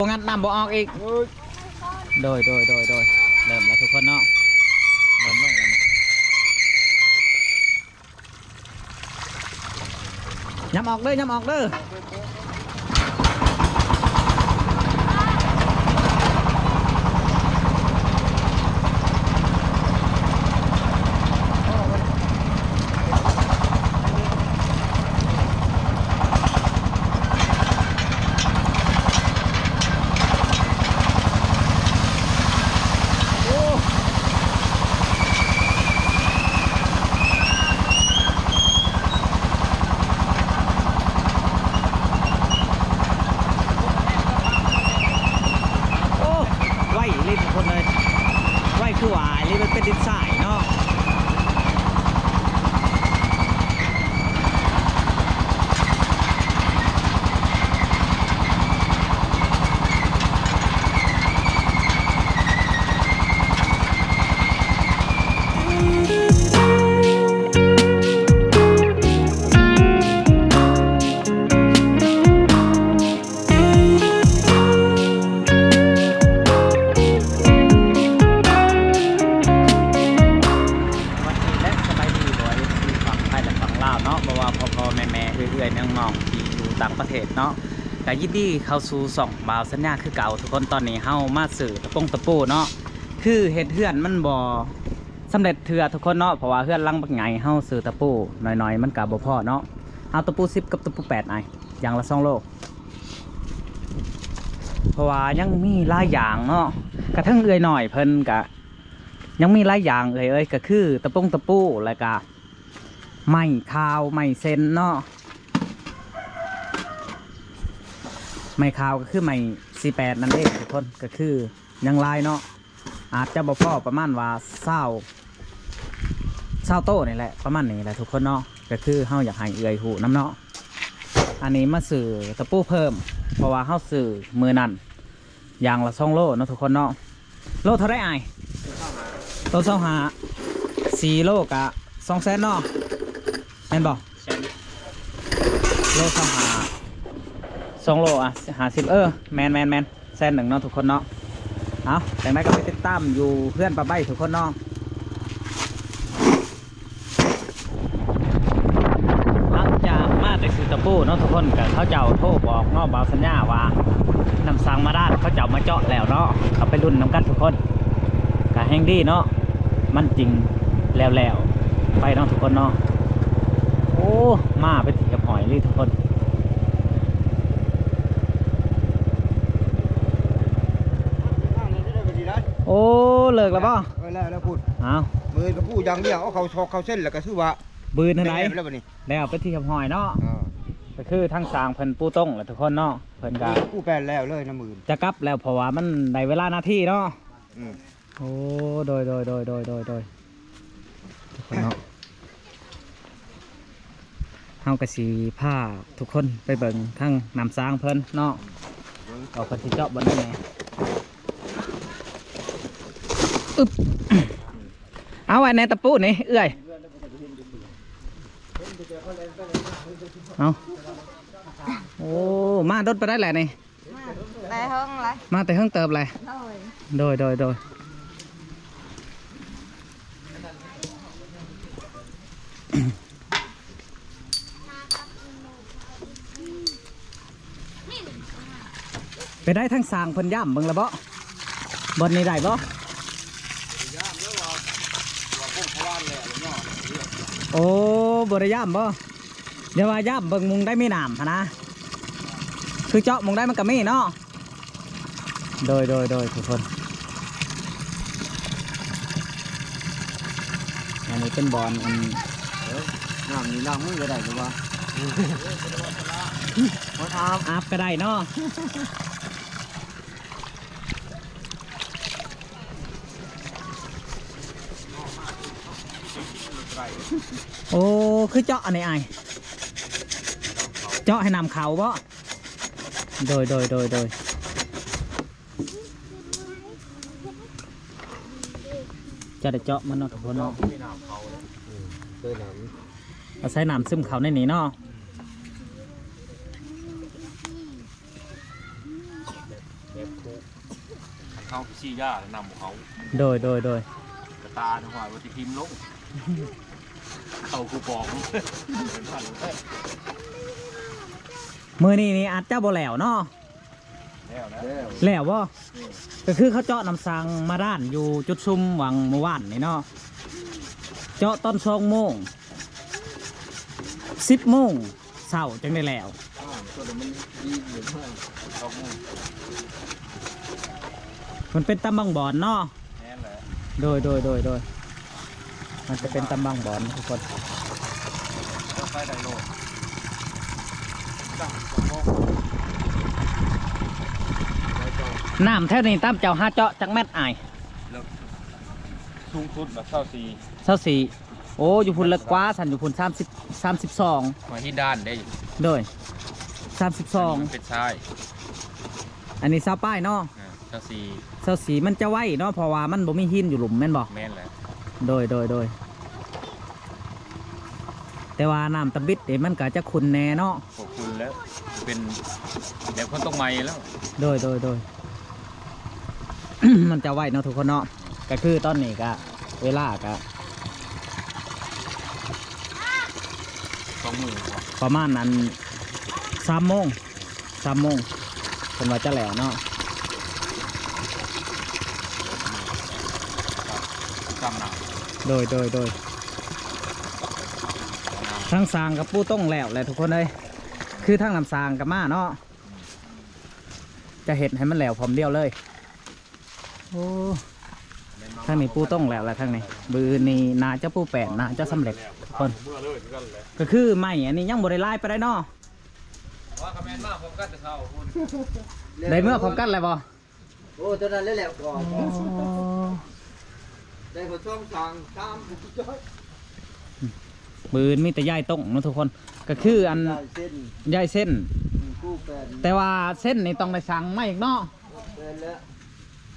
ບໍ່ງັດນ້ຳບໍ່ອອກອີກ. ໂດຍ ໂດຍ ໂດຍ ໂດຍ ເລີ່ມແລ້ວທຸກຄົນເນາະ ເລີ່ມລົງແລ້ວ. ຫຍັບອອກເດີ ຫຍັບອອກເດີ. ໂອ້ ໄວອີ່ຫຼີທຸກຄົນເອີຍ ໄວຄືຫວາຍອີ່ຫຼີ ມັນເປັນດິນຊາຍເນາະ. ສະບາຍດີ ແລະ ສະບາຍດີ ບໍ່ວ່າ ເອັຟຊີ ຝັ່ງໄທ ແລະ ຝັ່ງລາວເນາະ ບໍ່ວ່າພໍ່ໆ ແມ່ໆ ເອື້ອຍໆ ນ້ອງໆ ທີ່ຢູ່ຕ່າງປະເທດເນາະ ກະຍິນດີເຂົ້າສູ່ຊ່ອງບ່າວສັນຍາຄືເກົ່າທຸກຄົນ. ຕອນນີ້ເຮົາມາຊື້ຕະປົງຕະປູເນາະ ຄືເຮັດເຮືອນມັນບໍ່ສຳເລັດເທື່ອທຸກຄົນເນາະ ເພາະວ່າເຮືອນຫຼັງບັກໃຫຍ່ ເຮົາຊື້ຕະປູໜ້ອຍໆ ມັນກະບໍ່ພໍເນາະ. ເອົາຕະປູສິບກັບຕະປູແປດ ອ້າຍ ຢ່າງລະສອງໂລ ເພາະວ່າຍັງມີຫຼາຍຢ່າງເນາະ ກະເຖິງເອື້ອຍນ້ອຍເພິ່ນກະ ຍັງມີຫຼາຍຢ່າງເອື້ອຍເອີຍ ກະຄືຕະປົງຕະປູ ແລ້ວກະໄມ້ຂາວໄມ້ເຊັນເນາະ ໄມ້ຂາວກະຄືໄມ້ສີ່ແປດນັ້ນເອງທຸກຄົນ ກະຄືຍັງຫຼາຍເນາະ ອາດຈະບໍ່ພໍ ປະມານວ່າຊາວ ຊາວໂຕນີ້ແຫຼະ ປະມານນີ້ແຫຼະທຸກຄົນເນາະ ກະຄືເຮົາຢາກໃຫ້ເອື້ອຍຮູ້ນຳເນາະ. ອັນນີ້ມາຊື້ຕະປູເພີ່ມ ເພາະວ່າເຮົາຊື້ມື້ນັ້ນ ຢ່າງລະສອງໂລເນາະທຸກຄົນເນາະ. ໂລເທົ່າໃດອ້າຍ? ໂລຊາວຫ້າ ສີ່ໂລກະສອງແສນເນາະ ແມ່ນບໍ່? ໂລຊາວຫ້າ ສອງໂລ ອ່ະ ຫ້າສິບ ເອີ ແມ່ນໆໆ ແສນໜຶ່ງເນາະທຸກຄົນເນາະ. ເອົາ ຈັ່ງໃດກະໄປຕິດຕາມຢູ່ເຮືອນປ້າໃບທຸກຄົນເນາະ. ຫຼັງຈາກມາແຕ່ຊື້ຕະປູເນາະທຸກຄົນ ກະເຂົາເຈົ້າໂທບອກເນາະ ບ່າວສັນຍາວ່າ ນ້ຳສັງບາດານເຂົາເຈົ້າມາເຈາະແລ້ວເນາະ ເຮົາໄປລຸ້ນນຳກັນທຸກຄົນ ກະແຮງດີເນາະ ມັນຈຶ່ງແລ້ວໆໄປເນາະທຸກຄົນເນາະ. ໂອ້ ມາເປັນທີ່ຮຽບຮ້ອຍເລີຍທຸກຄົນ. ໂອ້ ເລີກແລ້ວບໍ່? ເອີ ແລ້ວ ແລ້ວພຸ້ນ ອ້າວ ມື້ອື່ນກະປູຢ່າງດຽວ ເອົາເຂົ້າຊອກເຂົ້າເຊັນ ແລ້ວກະຖືວ່າ ບືນຫັ້ນໃດ ແລ້ວບັດນີ້ ແລ້ວເປັນທີ່ຮຽບຮ້ອຍເນາະ. ເອີ ກະຄືທາງຊ່າງເພິ່ນປູຕົງແລ້ວທຸກຄົນເນາະ ເພິ່ນກະປູແປນແລ້ວເລີຍນະ ມື້ອື່ນຈະກັບແລ້ວ ເພາະວ່າມັນໄດ້ເວລາໜ້າທີ່ເນາະ. ອືມ ໂອ້ ໂດຍ ໂດຍ ໂດຍ ໂດຍ ທຸກຄົນເນາະ. ເຮົາກະຊິພາທຸກຄົນໄປເບິ່ງທາງນ້ຳສ້າງເພິ່ນເນາະ ວ່າເພິ່ນຊິເຈາະບ່ອນໃດແດ່. ອຶບ ເອົາໄວ້ໃນຕະປູນີ້ເອື້ອຍ. ເອົາ ໂອ້ ມາດົນປານໃດແຫຼະນີ້? ມາແຕ່ເຫິງແຫຼະ ມາແຕ່ເຫິງເຕີບແຫຼະ. ໂດຍ ໂດຍ ໂດຍ ໂດຍ. ໄປໄດ້ທາງຊ່າງເພິ່ນຢ້ຳເບິ່ງແລ້ວບໍ່? ບ່ອນນີ້ໄດ້ບໍ່? ໂອ້ ບໍ່ໄດ້ຢ້ຳບໍ່? ຢ່າວ່າຢ້ຳເບິ່ງ ໝ່ອງໃດມີນ້ຳຫັ້ນນະ ຄືເຈາະໝ່ອງໃດມັນກະມີເນາະ. ໂດຍ ໂດຍ ໂດຍ ທຸກຄົນ ອັນນີ້ເປັນບ່ອນ ອັນ ເອີ ນ້ຳນີ້ລ້າງມືກະໄດ້ຫຼືວ່າ ອາບ ອາບກະໄດ້ເນາະ. ໂອ້ ຄືເຈາະອັນນີ້ອ້າຍ ເຈາະໃຫ້ນ້ຳເຂົ້າບໍ່? ໂດຍ ໂດຍ ໂດຍ ໂດຍ. ຈະໄດ້ເຈາະມັນເນາະທຸກຄົນເນາະ ອາໄສນ້ຳຊຶມເຂົ້າໃນນີ້ເນາະ. ຄັນເຮົາຊິຊີ້ຢາແລ້ວນຳບໍ່ເຂົ້າ ໂດຍ ໂດຍ ໂດຍ ກະຕານະວ່າວ່າຊິຖິ້ມລົງ ເຂົ້າຄູປອງ ມື້ນີ້ນີ້ອາດຈະບໍ່ແລ້ວເນາະ. ແລ້ວ ແລ້ວ ແລ້ວບໍ່? ອືມ ກໍຄືເຂົາເຈາະນ້ຳສັງບາດານຢູ່ຈຸດຊຸມຫວ່າງມື້ວານນີ້ເນາະ ເຈາະຕອນສອງໂມງ ສິບໂມງເຊົ້າຈັ່ງໄດ້ແລ້ວ. ມັນເປັນຕາມບາງບ່ອນເນາະ. ແມ່ນແຫຼະ ໂດຍ ໂດຍ ໂດຍ ໂດຍ ມັນຈະເປັນຕາມບາງບ່ອນທຸກຄົນ. ເອົາໄປໄດ້ໂລດ ຕັ້ງສອງໂມງ ໄດ້ເຈົ້າ. ນ້ຳແຖວນີ້ຕາມເຈົ້າຫາເຈາະຈັກແມັດອ້າຍ? ເລິກ ສູງສຸດແບບຊາວສີ່ ຊາວສີ່. ໂອ້ ຢູ່ພຸ້ນເລິກກວ່າຊັ້ນ ຢູ່ພຸ້ນສາມສິບ ສາມສິບສອງ ຫອຍຫີນດ້ານເດ້. ໂດຍ ສາມສິບສອງ ອັນນີ້ມັນເປັນຊາຍ ອັນນີ້ຊາວປາຍເນາະ. ອ່າ ຊາວສີ່ ຊາວສີ່ ມັນຈະໄວເນາະ ເພາະວ່າມັນບໍ່ມີຫີນຢູ່ລຸ່ມແມ່ນບໍ່? ແມ່ນແຫຼະ ໂດຍ ໂດຍ ໂດຍ ແຕ່ວ່ານ້ຳຕຳບິດນີ້ມັນກໍຈະຂຸ່ນແດ່ເນາະ. ບໍ່ຂຸ່ນແລ້ວ ເປັນແບບຝົນຕົກໃໝ່ແລ້ວ. ໂດຍ ໂດຍ ໂດຍ ມັນຈະໄວເນາະທຸກຄົນເນາະ. ກໍຄືຕອນນີ້ກໍເວລາກໍ ສອງໂມງ ປະມານອັນ ສາມໂມງ ສາມໂມງ ເພິ່ນວ່າຈະແລ້ວເນາະ. ໂດຍ ໂດຍ ໂດຍ ທາງສ້າງກະປູຕົງແລ້ວແຫຼະທຸກຄົນເອີຍ ຄືທາງນ້ຳສ້າງກະມາເນາະ ຈະເຮັດໃຫ້ມັນແລ້ວພ້ອມດຽວເລີຍ. ໂອ້ ທາງນີ້ປູຕົງແລ້ວລະ ທາງນີ້ ມື້ອື່ນນີ້ໜ້າຈະປູແປ້ນ ໜ້າຈະສຳເລັດທຸກຄົນ. ກໍຄືໄມ້ອັນນີ້ຍັງບໍ່ໄດ້ຫຼາຍປານໃດເນາະ. ວ່າກະແມ່ນມາພ້ອມກັນແຕ່ເຊົ້າພຸ້ນ ໄດ້ເມືອພ້ອມກັນແລ້ວບໍ່? ໂອ້ ຕົວນັ້ນແຫຼະ ແລ້ວກໍ ອໍ ໄດ້ພໍຊ່ອງສາງສາມ ມື້ອື່ນມີແຕ່ຍ້າຍຕົງເນາະທຸກຄົນ. ກໍຄືອັນ ຍ້າຍເສັ້ນ ຍ້າຍເສັ້ນ ອືມ ປູແປ້ນ ແຕ່ວ່າເສັ້ນນີ້ຕ້ອງໄດ້ສ້າງໃໝ່ອີກເນາະ. ແມ່ນແລ້ວ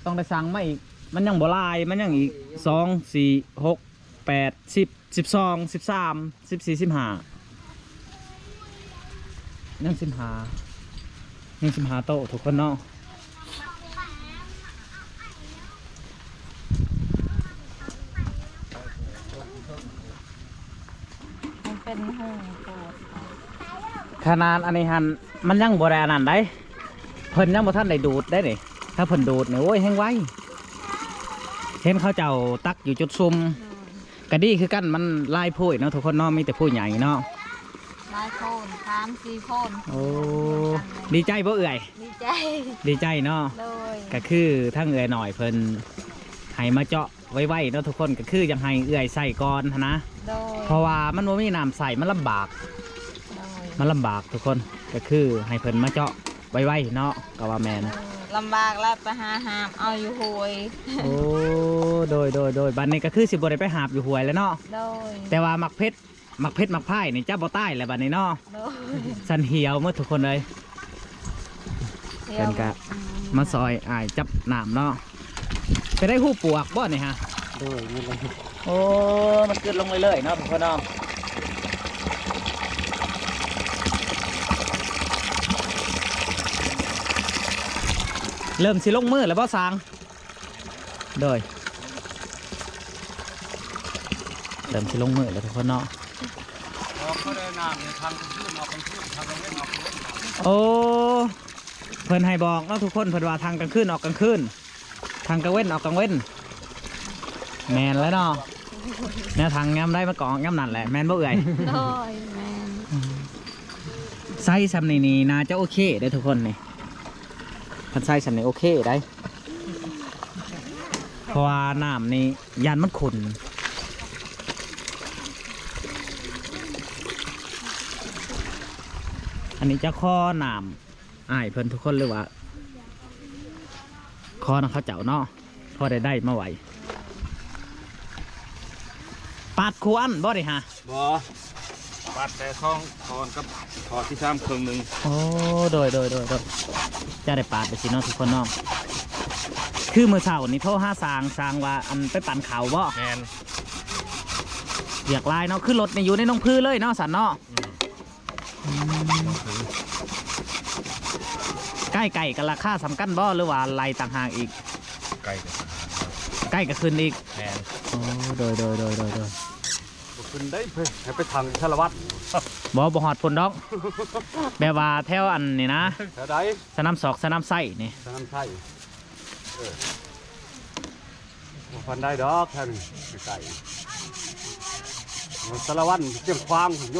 ຕ້ອງໄດ້ສ້າງໃໝ່ອີກ ມັນຍັງບໍ່ຫຼາຍ ມັນຍັງອີກ ສອງ ສີ່ ຫົກ ແປດ ສິບ ສິບສອງ ສິບສາມ ສິບສີ່ ສິບຫ້າ ຍັງສິບຫ້າ ຍັງສິບຫ້າໂຕະທຸກຄົນເນາະ. ມັນເປັນຮູໂພດ ຂະໜາດອັນນີ້ຫັ້ນ ມັນຍັງບໍ່ໄດ້ອັນນັ້ນໃດ ເພິ່ນຍັງບໍ່ທັນໄດ້ດູດໄດ໋ນີ້. ຖ້າເພິ່ນດູດນີ້ ໂອ້ຍ ແຮ່ງໄວ. ເຫັນເຂົາເຈົ້າຕັກຢູ່ຈຸດຊຸມ ອືມ ກະດີຄືກັນ ມັນຫຼາຍພູເນາະທຸກຄົນເນາະ ມີແຕ່ພູໃຫຍ່ເນາະ ຫຼາຍໂພນ ສາມສີ່ໂພນ. ໂອ້ ດີໃຈບໍ່ເອື້ອຍ? ດີໃຈ ດີໃຈເນາະ. ໂດຍ ກະຄືທາງເອື້ອຍນ້ອຍເພິ່ນໃຫ້ມາເຈາະໄວໆເນາະທຸກຄົນ ກະຄືຢາກໃຫ້ເອື້ອຍໃຊ້ກ່ອນຫັ້ນນະ. ໂດຍ ເພາະວ່າມັນບໍ່ມີນ້ຳໃຊ້ ມັນລຳບາກ ໂດຍ ມັນລຳບາກທຸກຄົນ ກະຄືໃຫ້ເພິ່ນມາເຈາະໄວໆເນາະ ກະວ່າແມ່ນ. ເອີ ລຳບາກແລ້ວ ໄປຫາຫາບເອົາຢູ່ຫ້ວຍ. ໂອ້ ໂດຍ ໂດຍ ໂດຍ ບາດນີ້ກະຄືຊິບໍ່ໄດ້ໄປຫາບຢູ່ຫ້ວຍແລ້ວເນາະ. ໂດຍ ແຕ່ວ່າໝາກເຜັດ ໝາກເຜັດໝາກພາຍນີ້ຈະບໍ່ຕາຍແລ້ວບາດນີ້ເນາະ. ໂດຍ ສັນຫ່ຽວໝົດທຸກຄົນເອີຍ. ເພິ່ນກະ ອືມ ມາຊ່ອຍອ້າຍຈັບນ້ຳເນາະ. ໄປໄດ້ຮູບປວກບໍ່ນີ້ຮະ? ໂດຍ ແມ່ນແລ້ວ. ໂອ້ ມັນກຶດລົງເລື້ອຍໆເນາະທຸກຄົນເນາະ. ເລີ່ມຊິລົງມື້ແລ້ວບໍ່ຊ່າງ? ໂດຍ ເລີ່ມຊິລົງມື້ແລ້ວທຸກຄົນເນາະ. ອອກມາໄດ້ນ້ຳນີ້ ທັງກາງຄືນອອກກາງຄືນ ທັງກາງເວັນອອກກາງເວັນ. ໂອ້ ເພິ່ນໃຫ້ບອກເນາະທຸກຄົນ ເພິ່ນວ່າທັງກາງຄືນອອກກາງຄືນ ທັງກາງເວັນອອກກາງເວັນ. ແມ່ນແລ້ວເນາະ ແນວທັງຍາມໃດມັນກໍອອກຍາມນັ້ນແຫຼະ ແມ່ນບໍ່ເອື້ອຍ? ໂດຍ ແມ່ນ. ໃຊ້ຊ່ຳນີ້ນີ້ໜ້າຈະໂອເຄເດ້ທຸກຄົນນີ້ ຄັນໃຊ້ຊ່ຳນີ້ໂອເຄໄດ໋ ເພາະວ່ານ້ຳນີ້ຢ້ານມັນຂຸ່ນ. ອັນນີ້ຈະຂໍນ້ຳອ້າຍເພິ່ນທຸກຄົນ ຫຼືວ່າຂໍນຳເຂົາເຈົ້າເນາະ ພໍໄດ້ໄດ້ມາໄວ້. ປາດຄູ່ອັນບໍ່ນີ້ຫະ? ບໍ່ ປາດແຕ່ສອງທ່ອນກັບ ຂໍ້ທີ່ສາມເຄິ່ງໜຶ່ງ. ໂອ້ ໂດຍ ໂດຍ ໂດຍ ໂດຍ ຈະໄດ້ປາດໄປຊີ້ເນາະທຸກຄົນເນາະ. ຄືມື້ເຊົ້ານີ້ໂທຫາຊ່າງ ຊ່າງວ່າອັນໄປປັ່ນເຂົ້າບໍ່? ແມ່ນ. ວຽກຫຼາຍເນາະ ຄືລົດນີ້ຢູ່ໃນໜອງຜືເລີຍເນາະ ຊັ້ນເນາະ. ອືມ ອືມ ໜອງຜື. ໃກ້ໆ ກໍລາຄາສ່ຳກັນບໍ່ ຫຼືວ່າໄລ່ຕ່າງຫາກອີກ? ໃກ້ກໍ ໃກ້ກໍຂຶ້ນອີກ. ແມ່ນ. ໂອ້ ໂດຍໆ ໂດຍໆ ໂດຍ ໂດຍ. ບໍ່ຂຶ້ນໄດ້ ໃຫ້ໄປທາງສາລະວັນ. ບໍ່ ບໍ່ຮອດພຸ້ນດອກ. ແບບວ່າແຖວອັນນີ້ນະ ແຖວໃດ? ສະໜາມຊອກ ສະໜາມໄຊນີ້. ສະໜາມໄຊ. ເອີ ບໍ່ປານໃດດອກ ແຖວນີ້ໃກ້ໆ ສາລະວັນ ຈຽງຂວາງພຸ້ນໂຍ.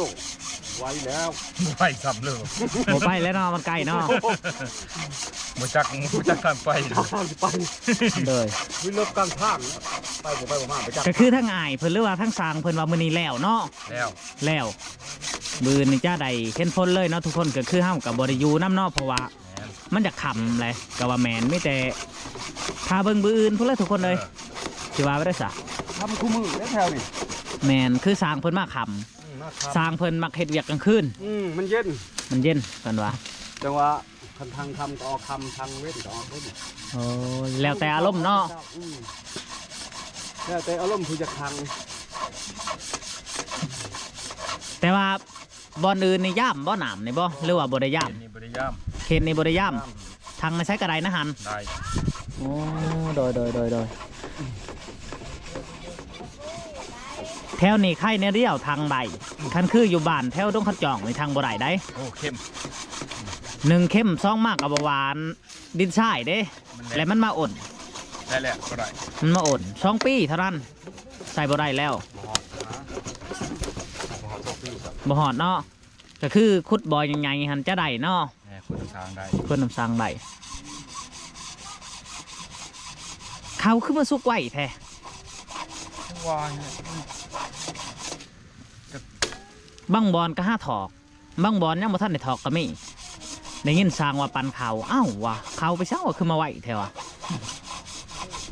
ໄວແລ້ວ ໄວຊ້ຳເລີຍ. ບໍ່ໄປແລ້ວເນາະ ມັນໃກ້ເນາະ. ບໍ່ຈັກ ບໍ່ຈັກທາງໄປ ທາງໄປ. ໂດຍ ມີລົດກາງທາງ ໄປບໍ່ໄປບໍ່ມາ ໄປຈັກ. ກໍຄືທາງອ້າຍເພິ່ນ ຫຼືວ່າທາງຊ່າງເພິ່ນວ່າມື້ນີ້ແລ້ວເນາະ. ແລ້ວ ແລ້ວ ມື້ອື່ນນີ້ຈະໄດ້ເຫັນຜົນເລີຍເນາະທຸກຄົນ. ກໍຄືເຮົາກໍບໍ່ໄດ້ຢູ່ນຳເນາະ ເພາະວ່າ ແມ່ນ ມັນຈະຄ່ຳແຫຼະ ກໍວ່າແມ່ນ. ມີແຕ່ຖ້າເບິ່ງມື້ອື່ນພຸ້ນແຫຼະທຸກຄົນເອີຍ. ເອີ ຊິວ່າໄປໄດ້ຊະ ຄ່ຳຄູ່ມື້ເດ້ແຖວນີ້. ແມ່ນ ຄືຊ່າງເພິ່ນມາຄ່ຳ. ອືມ ມາຄ່ຳ. ຊ່າງເພິ່ນມັກເຮັດວຽກກາງຄືນ. ອືມ ມັນເຢັນ ມັນເຢັນເພິ່ນວ່າ. ຈັ່ງວ່າຄັນທາງຄ່ຳກໍອອກຄ່ຳ ທາງເວັນກໍອອກເວັນ. ໂອ້ ແລ້ວແຕ່ອາລົມເນາະ. ອືມ ແລ້ວແຕ່ອາລົມຜູ້ຢາກທາງ. ແຕ່ວ່າ ບ່ອນອື່ນນີ້ຢາມບໍ່ ນ້ຳນີ້ບໍ່ ຫຼືວ່າບໍ່ໄດ້ຢາມ? ເຂດນີ້ບໍ່ໄດ້ຢາມ ເຂດນີ້ບໍ່ໄດ້ຢາມ. ຢາມ ທາງໃນໃສກໍໄດ້ນະຫັ້ນ. ໄດ້. ໂອ້ ໂດຍໆ ໂດຍໆ ໂດຍ. ແຖວນີ້ໄຄແນວດຽວ ທາງໄດ້. ຄັນຄືຢູ່ບ້ານແຖວດົງຂັນຈອງນີ້ ທາງບໍ່ໄດ້ໃດ໋. ໂອ້ ເຄັມ ໜຶ່ງເຄັມ ສອງມາກໍບໍ່ຫວານ. ດິນຊາຍເດ້ ມັນແຫຼະ ແລ້ວມັນມາອົນ. ໄດ້ແລ້ວ ບໍ່ໄດ້ ມັນມາອົນ ສອງປີເທົ່ານັ້ນ ໃສ່ບໍ່ໄດ້ແລ້ວ. ບໍ່ຮອດນະ ບໍ່ຮອດສອງປີ ບໍ່ຮອດເນາະ. ກໍຄືຂຸດບໍ່ໃຫຍ່ໆ ຫັ້ນຈະໄດ້ເນາະ. ແມ່ນ ຂຸດນ້ຳສ້າງໄດ້ ຂຸດນ້ຳສ້າງໄດ້. ເຂົາຄືມາສຸກໄວແທ້ ວ່າ ບາງບ່ອນກໍຫາຖອກ. ບາງບ່ອນຍັງບໍ່ທັນໄດ້ຖອກກໍມີ. ໄດ້ຍິນຊ່າງວ່າປັ່ນເຂົ້າ ເອົ້າ ວ່າເຂົ້າໄປສັງວ່າຄືມາໄວແທ້ວ່າ.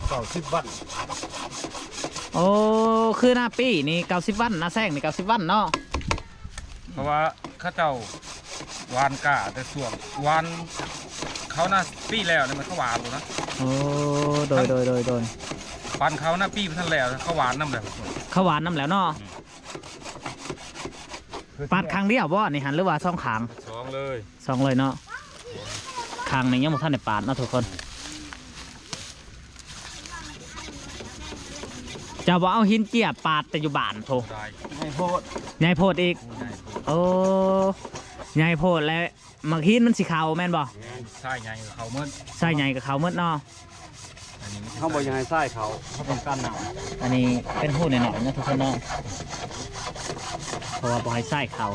ເກົ້າສິບວັນ. ໂອ້ ຄືນາປີນີ້ເກົ້າສິບວັນ ນາແຊງນີ້ເກົ້າສິບວັນເນາະ. ເພາະວ່າເຂົາເຈົ້າຫວ່ານກ້າແຕ່ຊ່ວງຫວ່ານເຂົ້ານາປີແລ້ວນີ້ ມັນເຂົາຫວ່ານແລ້ວນະ. ໂອ້ ໂດຍໆ ປັ່ນເຂົ້ານາປີບໍ່ທັນແລ້ວ ເຂົາຫວ່ານນຳແລ້ວ ເຂົາຫວ່ານນຳແລ້ວເນາະ. ປາດຂ້າງດຽວບໍ່ນີ້ຫັ້ນ ຫຼືວ່າສອງຂ້າງ? ສອງເລີຍ ສອງເລີຍເນາະ. ຂ້າງນີ້ຍັງບໍ່ທັນໄດ້ປາດເນາະທຸກຄົນ. ເຈົ້າບໍ່ເອົາຫີນເຈຍປາດແຕ່ຢູ່ບ້ານໂພ. ໃຫຍ່ໂພດ ໃຫຍ່ໂພດອີກ. ໂອ້ ໃຫຍ່ໂພດແລ້ວ ໝາກຫີນມັນຊິເຂົ້າແມ່ນບໍ່? ແມ່ນ ຊາຍໃຫຍ່ກໍເຂົ້າໝົດ ຊາຍໃຫຍ່ກໍເຂົ້າໝົດເນາະ. ອັນນີ້ມັນ ເຮົາບໍ່ຢາກໃຫ້ຊາຍເຂົ້າ ເຮົາຕ້ອງການນ້ຳ. ອັນນີ້ເປັນຮູນ້ອຍໆເນາະທຸກຄົນເນາະ ເພາະວ່າບໍ່ໃຫ້ຊາຍເຂົ້າ.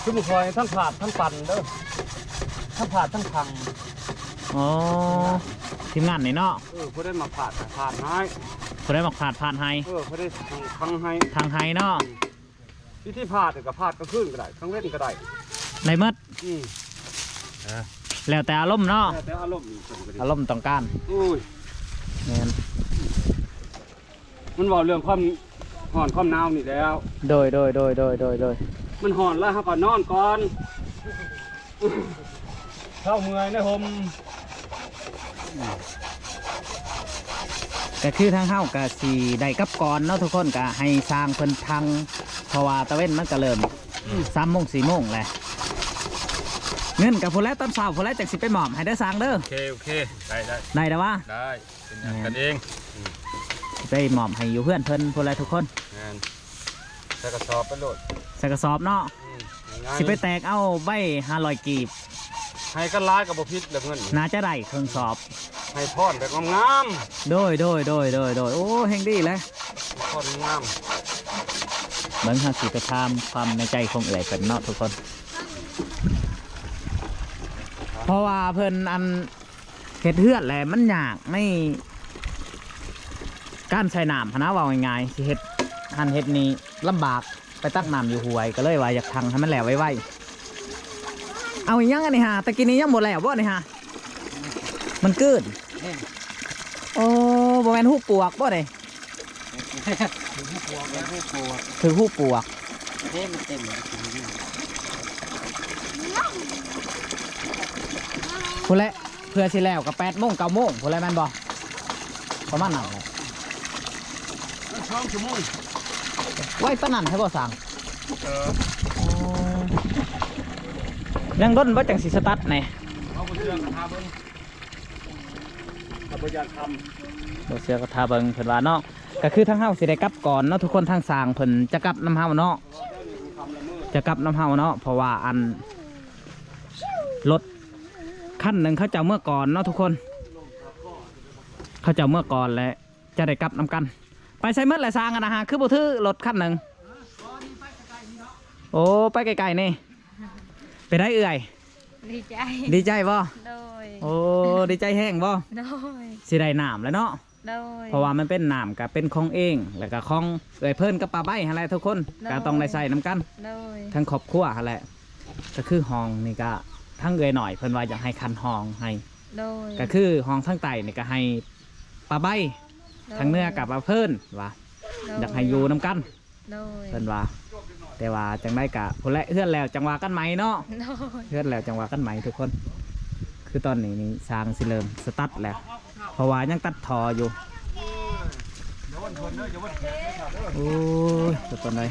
ຄືໝູ່ຂ້ອຍທັງພາດທັງປັ່ນເດີ ທັງພາດທັງພັງ. ອໍ ທີມງານນີ້ເນາະ. ເອີ ຜູ້ໃດມັກພາດກໍພາດໃຫ້ ຜູ້ໃດມັກພາດ ພາດໃຫ້. ເອີ ຜູ້ໃດພັງໃຫ້ ພັງໃຫ້ເນາະ. ວິທີພາດກໍພາດກາງຄືນກໍໄດ້ ກາງເວັນກໍໄດ້ ໄດ້ໝົດ. ອືມ ເອີ ແລ້ວແຕ່ອາລົມເນາະ ແລ້ວແຕ່ອາລົມ ອາລົມຕ້ອງການ. ໂອ້ຍ ແມ່ນ ມັນເວົ້າເລື່ອງຄວາມຮ້ອນຄວາມໜາວນີ້ແລ້ວ. ໂດຍໆ ມັນຮ້ອນແລ້ວເຮົາກໍນອນກ່ອນ. ເຊົາເມື່ອຍໃນຮົ່ມ. ກໍຄືທາງເຮົາກໍຊິໄດ້ກັບກ່ອນເນາະທຸກຄົນ ກໍໃຫ້ຊ່າງເພິ່ນທັງ ເພາະວ່າຕາເວັນມັນກໍເລີ່ມ ອືມ ສາມໂມງ ສີ່ໂມງແຫຼະ. ເງິນກໍພຸ້ນແຫຼະ ຕອນເຊົ້າພຸ້ນແຫຼະ ຈັ່ງຊິໄປມອບໃຫ້ເດີຊ່າງເດີ. ໂອເຄ ໂອເຄ ໄດ້ ໄດ້ ໄດ້ແລ້ວວະ? ໄດ້ ເປັນຫຍັງ ແມ່ນ ກັນເອງ. ອືມ ຊິໄປມອບໃຫ້ຢູ່ເຮືອນເພິ່ນພຸ້ນແຫຼະທຸກຄົນ. ແມ່ນ ໃສ່ກະສອບໄປໂລດ ໃສ່ກະສອບເນາະ. ອືມ ງ່າຍໆ ຊິໄປແຕກເອົາໃບຫ້າຮ້ອຍກີບ. ໃຫ້ກັນຫຼາຍກໍບໍ່ຜິດແຫຼະເງິນ ໜ້າຈະໄດ້ເຄິ່ງສອບ. ໃຫ້ພອນແບບງາມໆ. ໂດຍໆ ໂດຍໆ ໂດຍ. ໂອ້ ແຮ່ງດີແຫຼະ ໃຫ້ພອນງາມ. ເບິ່ງ ເຮົາຊິໄປຖາມຄວາມໃນໃຈຂອງເອື້ອຍເພິ່ນເນາະທຸກຄົນ ເພາະວ່າເພິ່ນ ອັນ ເຮັດເຮືອນແຫຼະ ມັນຍາກໃນການໃຊ້ນ້ຳຫັ້ນນະ ເວົ້າງ່າຍໆ ຊິເຮັດຫັ້ນເຮັດນີ້ລຳບາກ ໄປຕັກນ້ຳຢູ່ຫ້ວຍ ກໍເລີຍວ່າຢາກທັງໃຫ້ມັນແລ້ວໄວໆ. ເອົາ ອີຫຍັງອັນນີ້ຫາ ຕະກີ້ນີ້ຍັງບໍ່ແລ້ວບໍ່ນີ້ຫາ? ມັນກືນ. ແມ່ນ. ໂອ້ ບໍ່ແມ່ນຮູປວກບໍ່ນີ້? ຖືກຮູປວກ ຖືກຮູປວກ ເດ້ ມັນເຕັມ. ພຸ້ນແຫຼະ ເພື່ອຊິແລ້ວກໍແປດໂມງ ເກົ້າໂມງພຸ້ນແຫຼະ ແມ່ນບໍ່? ປະມານນັ້ນແຫຼະ ສອງຊົ່ວໂມງ. ໄວປານນັ້ນໃຫ້ບໍ່ຊ່າງ? ເອີ ຍັງດົນບໍ່ ຈັ່ງຊິສະຕັດແດ່? ເຮົາບໍ່ ບໍ່ເຊື່ອກໍຖ້າເບິ່ງ ເພິ່ນວ່າເນາະ. ກໍຄືທາງເຮົາຊິໄດ້ກັບກ່ອນເນາະທຸກຄົນ, ທາງຊ່າງເພິ່ນຈະກັບນຳເຮົາເນາະ, ຈະກັບນຳເຮົາເນາະ ເພາະວ່າອັນ ລົດຄັນໜຶ່ງເຂົາເຈົ້າເມືອກ່ອນເນາະທຸກຄົນ, ເຂົາເຈົ້າເມືອກ່ອນ ແລະ ຈະໄດ້ກັບນຳກັນ. ໄປໃສໝົດແຫຼະຊ່າງຫັ້ນນະ ຄືບໍ່ຖືລົດຄັນໜຶ່ງ? ໂອ້ ໄປໄກໆນີ້. ເປັນໃດເອື້ອຍ? ດີໃຈ. ດີໃຈບໍ່? ໂດຍ. ໂອ້ ດີໃຈແຮງບໍ່? ໂດຍ. ຊິໄດ້ນ້ຳແລ້ວເນາະ? ໂດຍ. ເພາະວ່າມັນເປັນນ້ຳກໍເປັນຂອງເອງ ແລ້ວກໍຂອງເອື້ອຍເພິ່ນກັບປ້າໃບຫັ້ນແຫຼະທຸກຄົນ, ໂດຍ. ກໍຕ້ອງໄດ້ໃຊ້ນຳກັນ. ໂດຍ. ທັງຄອບຄົວຫັ້ນແຫຼະ. ກໍຄືຫ້ອງນີ້ກໍທາງເອື້ອຍນ້ອຍເພິ່ນວ່າຢາກໃຫ້ຄັນຫ້ອງໃຫ້. ໂດຍ. ກໍຄືຫ້ອງທາງໃຕ້ນີ້ກໍໃຫ້ປ້າໃບ, ໂດຍ. ທາງເໜືອກັບປ້າເພິ່ນວ່າ ໂດຍ. ຢາກໃຫ້ຢູ່ນຳກັນ. ໂດຍ. ເພິ່ນວ່າ ແຕ່ວ່າຈັ່ງໃດກະພຸ້ນແຫຼະ ເຮືອນແລ້ວຈັ່ງວ່າກັນໃໝ່ເນາະ. ໂດຍ. ເຮືອນແລ້ວຈັ່ງວ່າກັນໃໝ່ທຸກຄົນ. ຄືຕອນນີ້ນີ້ຊ່າງຊິເລີ່ມສະຕັດແລ້ວ ເພາະວ່າຍັງຕັດທໍ່ຢູ່. ໂອ້ຍ ທຸກຄົນເອີຍ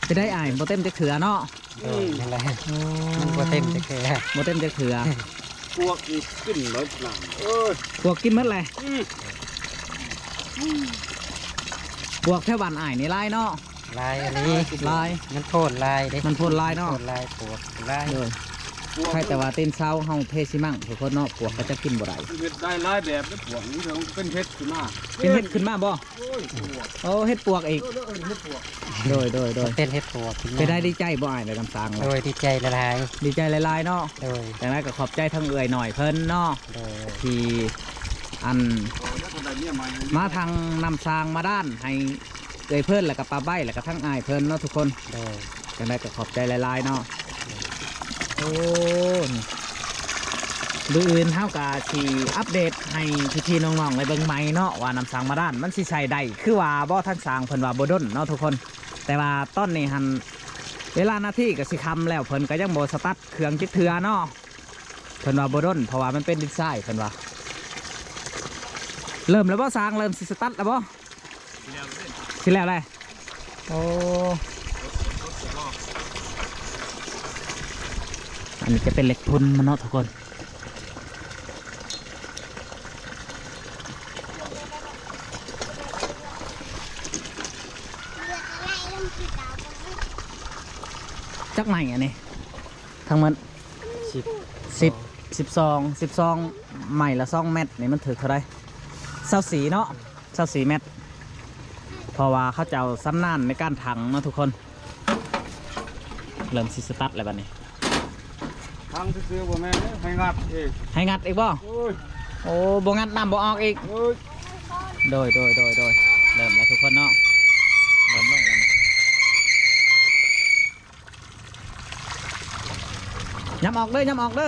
ເປັນໃດອ້າຍ ບໍ່ເຕັມຈັກເທື່ອເນາະ? ໂດຍ ອືມ ນັ້ນແຫຼະ. ໂອ້ ມັນບໍ່ເຕັມຈັກເທື່ອ ບໍ່ເຕັມຈັກເທື່ອ. ປວກກິນເບິດນ້ຳ ເອີຍ ປວກກິນເບິດແຫຼະ. ອືມ ປວກແຖວບ້ານອ້າຍນີ້ຫຼາຍເນາະ? ຫຼາຍອີ່ຫຼີ ຫຼາຍ. ມັນໂພນຫຼາຍເດ້ ມັນໂພນຫຼາຍເນາະ ໂພນຫຼາຍ ປວກຫຼາຍ. ໂດຍ. ໃຄແຕ່ວ່າຕີນເສົາເຮົາເທຊີມັງທຸກຄົນເນາະ ປວກກໍຈະກິນບໍ່ໄດ້. ເຮັດໄດ້ຫຼາຍແບບເດ້ ປວກນີ້ເປັນເຫັດຂຶ້ນມາ ເປັນເຫັດຂຶ້ນມາບໍ່? ໂອ້ຍ ໂອ້ ເຫັດປວກອີກ. ເອີ ເອີ ເຫັດປວກ. ໂດຍ ໂດຍ ໂດຍ ເປັນເຫັດປວກຂຶ້ນມາ. ເປັນໃດ ດີໃຈບໍ່ອ້າຍ ໄດ້ນຳຊ່າງແລ້ວ? ໂດຍ ດີໃຈຫຼາຍໆ ດີໃຈຫຼາຍໆເນາະ. ໂດຍ. ຈັ່ງໃດກໍຂອບໃຈທາງເອື້ອຍນ້ອຍເພິ່ນເນາະ. ໂດຍ. ທີ່ອັນ ມາທາງນຳຊ່າງມາດ້ານໃຫ້ເອື້ອຍເພິ່ນ ແລ້ວກໍປ້າໃບ້ ແລ້ວກໍທາງອ້າຍເພິ່ນເນາະທຸກຄົນ. ໂດຍ. ຈັ່ງໃດກໍຂອບໃຈຫຼາຍໆເນາະ. ໂອ້ ມື້ອື່ນເຮົາກໍຊິອັບເດດໃຫ້ພີ່ໆນ້ອງໆໄດ້ເບິ່ງໃໝ່ເນາະ ວ່ານຳຊ່າງມາດ້ານມັນຊິໃຊ້ໄດ້ຄືວ່າບໍ່. ທາງຊ່າງເພິ່ນວ່າບໍ່ດົນເນາະທຸກຄົນ ແຕ່ວ່າຕອນນີ້ຫັ້ນເວລານາທີກໍຊິຄ່ຳແລ້ວ ເພິ່ນກໍຍັງບໍ່ສະຕັດເຄື່ອງຈັກເທື່ອເນາະ. ເພິ່ນວ່າບໍ່ດົນ ເພາະວ່າມັນເປັນດິນຊາຍ ເພິ່ນວ່າ. ເລີ່ມແລ້ວບໍ່ຊ່າງ? ເລີ່ມຊິສະຕັດແລ້ວບໍ່? ຊິແລ້ວແຫຼະ. ໂອ້ ອັນນີ້ຈະເປັນເຫຼັກພຸ່ນມັນເນາະທຸກຄົນ. ຈັກໄມ້ອັນນີ້ທັງໝົດ? ສິບ ສິບ ສິບສອງ ສິບສອງ ໄມ້ລະສອງແມັດນີ້ ມັນຖືກເທົ່າໃດ? ຊາວສີ່ເນາະ ຊາວສີ່ແມັດ ເພາະວ່າເຂົາເຈົ້າຊຳນານໃນການຖັງເນາະທຸກຄົນ. ເລີ່ມຊິສະຕັດແລ້ວບັດນີ້. ທັງຊື່ໆບໍ່ແມ່ນເດ້ ໃຫ້ງັດອີກ. ໃຫ້ງັດອີກບໍ່? ໂອ້ຍ ໂອ້ ບໍ່ງັດນ້ຳບໍ່ອອກອີກ. ໂອ້ຍ ໂດຍ ໂດຍ ໂດຍ ໂດຍ. ເລີ່ມແລ້ວທຸກຄົນເນາະ ເລີ່ມລົງແລ້ວ. ຫຍັບອອກເດີ ຫຍັບອອກເດີ.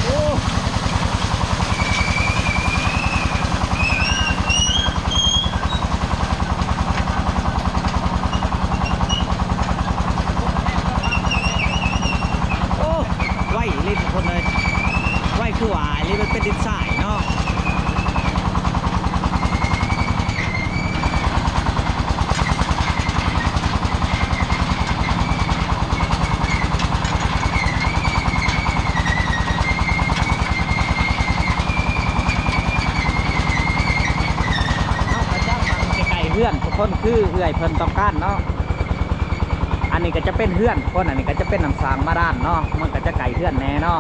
ໂອ້ ໂອ້ ໄວອີ່ຫຼີທຸກຄົນເອີຍ ໄວຄືຫວາອີ່ຫຼີ ມັນເປັນດິນຊາຍເນາະ. ເຮົາກໍຈະຕັ້ງໃກ້ໆເຮືອນທຸກຄົນ ຄືເອື້ອຍເພິ່ນຕ້ອງການເນາະ. ອັນນີ້ກໍຈະເປັນເຮືອນຄົນ ອັນນີ້ກໍຈະເປັນນ້ຳສ້າງບາດານເນາະ ມັນກໍຈະໃກ້ເຮືອນແດ່ເນາະ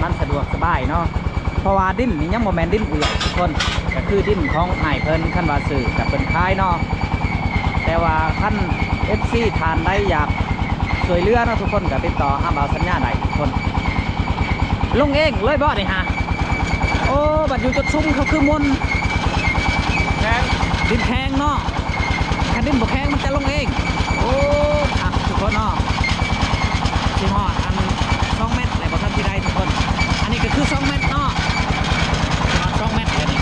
ມັນສະດວກສະບາຍເນາະ ເພາະວ່າດິນນີ້ຍັງບໍ່ແມ່ນດິນເອື້ອຍທຸກຄົນ ກໍຄືດິນຂອງອ້າຍເພິ່ນ ຄັນວ່າຊື້ກັບເພິ່ນຂາຍເນາະ. ແຕ່ວ່າຄັນເອັຟຊີທ່ານໃດຢາກຊ່ວຍເຫຼືອເນາະທຸກຄົນ ກໍຕິດຕໍ່ຫາບ່າວສັນຍາໄດ້ທຸກຄົນ. ລົງເອງເລີຍບໍ່ນີ້ຫາ? ໂອ້ ບັດຢູ່ຈຸດຊຸມເຂົາຄືມົນ ແຂງ ດິນແຂງເນາະ ຄັນດິນບໍ່ແຂງມັນຈະລົງເອງ. ໂອ້ ຄັກທຸກຄົນເນາະ ຊິຮອດອັນສອງແມັດແລ້ວບໍ່ທັນຊິໄດ້ທຸກຄົນ. ອັນນີ້ກໍຄືສອງແມັດເນາະ ຊິຮອດສອງແມັດແລ້ວນີ້.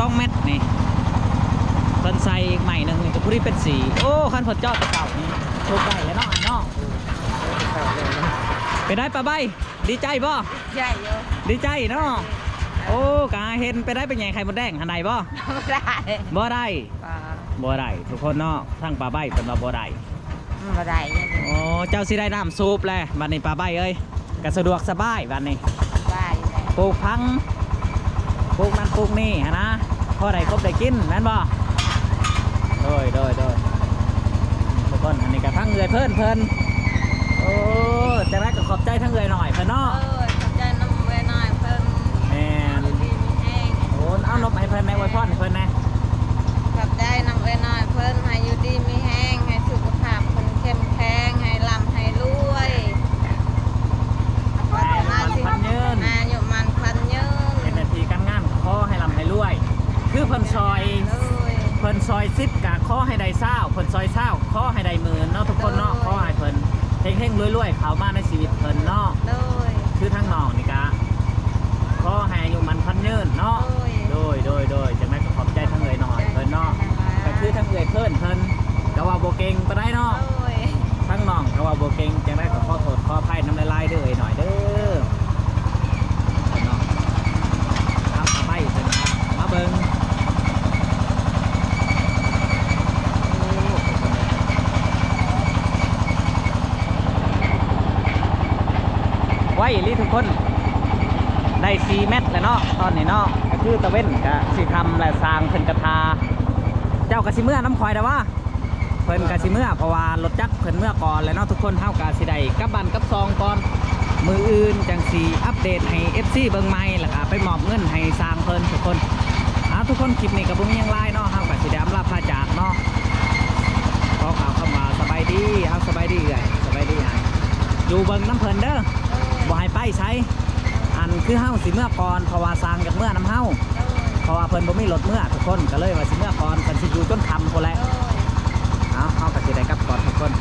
ສອງແມັດນີ້ ເພິ່ນໃສ່ອີກໄມ້ໜຶ່ງນີ້ກໍພໍດີເປັນສີ່. ໂອ້ ຄັນເພິ່ນເຈາະແຕ່ເຊົ້ານີ້ ຖືກໄດ້ແລ້ວເນາະ ເນາະ. ເປັນໃດປ້າໃບ ດີໃຈບໍ່? ໃຈຢູ່ ດີໃຈເນາະ. ໂອ້ ກະເຫັນ ເປັນໃດ ໄປແຫຍ່ໄຂ່ມົດແດງຫັ້ນ ໄດ້ບໍ່? ບໍ່ໄດ້ ບໍ່ໄດ້ ບໍ່ໄດ້ທຸກຄົນເນາະ. ທາງປ້າໃບເພິ່ນວ່າບໍ່ໄດ້ ອືມ ບໍ່ໄດ້. ໂອ້ ເຈົ້າຊິໄດ້ນ້ຳສູບແລ້ວບັດນີ້ ປ້າໃບເອີຍ. ກໍສະດວກສະບາຍບັດນີ້ ສະບາຍແຫຼະ ປູກຜັງ ປູກນັ້ນປູກນີ້ຫັ້ນນະ ພໍໄດ້ກົບໄດ້ກິນແມ່ນບໍ່? ໂດຍ ໂດຍ ໂດຍ ທຸກຄົນ. ອັນນີ້ກໍທາງເອື້ອຍເພິ່ນເພິ່ນ ໂອ້ ຈັ່ງໃດກໍຂອບໃຈທາງເອື້ອຍນ້ອຍເພິ່ນເນາະ. ໂດຍ ຂອບໃຈນຳເອື້ອຍນ້ອຍເພິ່ນ ແມ່ນ ຢູ່ດີມີແຮງ. ໂອ້ ເອົານົບໃຫ້ເພິ່ນແດ່ ອວຍພອນໃຫ້ເພິ່ນແດ່. ຂອບໃຈນຳເອື້ອຍນ້ອຍເພິ່ນ ໃຫ້ຢູ່ດີມີແຮງ ໃຫ້ສຸຂະພາບເພິ່ນເຂັ້ມແຂງ ໃຫ້ລ່ຳໃຫ້ລວຍ ໃຫ້ອາຍຸໝັ້ນຂວັນຍືນ ອາຍຸໝັ້ນຂວັນຍືນ ເຮັດໜ້າທີ່ການງານຂໍໃຫ້ລ່ຳໃຫ້ລວຍ ຄືເພິ່ນຊ່ອຍ ໂດຍ ເພິ່ນຊ່ອຍສິບກໍຂໍໃຫ້ໄດ້ຊາວ ເພິ່ນຊ່ອຍຊາວຂໍໃຫ້ໄດ້ໝື່ນເນາະ ທຸກຄົນເນາະ. ໂດຍ ຂໍໃຫ້ເພິ່ນເຮັງໆລວຍໆ ເຂົ້າມາໃນຊີວິດເພິ່ນເນາະ. ໂດຍ ຄືທາງນ້ອງນີ້ກໍ ຂໍໃຫ້ອາຍຸໝັ້ນຂວັນຍືນເນາະ. ໂດຍ ໂດຍ ໂດຍ ໂດຍ ຈັ່ງໃດກໍຂອບໃຈທາງເອື້ອຍນ້ອຍເພິ່ນເນາະ. ຂອບໃຈ ກໍຄືທາງເອື້ອຍເພິ່ນເພິ່ນກໍເວົ້າບໍ່ເກັ່ງປານໃດເນາະ. ໂດຍ ທາງນ້ອງກໍເວົ້າບໍ່ເກັ່ງ ຈັ່ງໃດກໍຂໍໂທດຂໍອະໄພນຳຫຼາຍໆເດີ ເອື້ອຍນ້ອຍເດີ. ເນາະ ທາງປ້າໃບເພິ່ນມາເບິ່ງ ໂອ້ ໄວອີ່ຫຼີທຸກຄົນ ໄດ້ສີ່ແມັດແລ້ວເນາະ ຕອນນີ້ເນາະ. ກໍຄືຕາເວັນກໍຊິຄ່ຳແລ້ວ ຊ່າງເພິ່ນກໍຖ້າ. ເຈົ້າກໍຊິເມືອນຳຂ້ອຍແລ້ວຫວາ? ເພິ່ນກໍຊິເມືອ ເພາະວ່າລົດຈັກເພິ່ນເມືອກ່ອນແລ້ວເນາະທຸກຄົນ. ເຮົາກໍຊິໄດ້ກັບບ້ານກັບຊ່ອງກ່ອນ ມື້ອື່ນຈັ່ງຊິອັບເດດໃຫ້ເອັຟຊີເບິ່ງໃໝ່ ແລ້ວກໍໄປມອບເງິນໃຫ້ຊ່າງເພິ່ນທຸກຄົນ. ເອົາ ທຸກຄົນ ຄລິບນີ້ກໍບໍ່ມີຫຍັງຫຼາຍເນາະ ເຮົາກໍຊິໄດ້ອຳລາພາຈາກເນາະ. ຂໍກ່າວຄຳວ່າສະບາຍດີ ເອົາ ສະບາຍດີເອື້ອຍ ສະບາຍດີອ້າຍ ຢູ່ເບິ່ງນຳເພິ່ນເດີ ບໍ່ໃຫ້ໄປໃສ. ອັນຄືເຮົາຊິເມືອກ່ອນ ເພາະວ່າຊ່າງຢາກເມືອນຳເຮົາ ເພາະວ່າເພິ່ນບໍ່ມີລົດເມືອທຸກຄົນ ກໍເລີຍວ່າຊິເມືອກ່ອນ ຄັນຊິຢູ່ຈົນຄ່ຳພຸ້ນແຫຼະ. ເອົາ ເຮົາກໍຊິໄດ້ກັບກ່ອນທຸກຄົນ.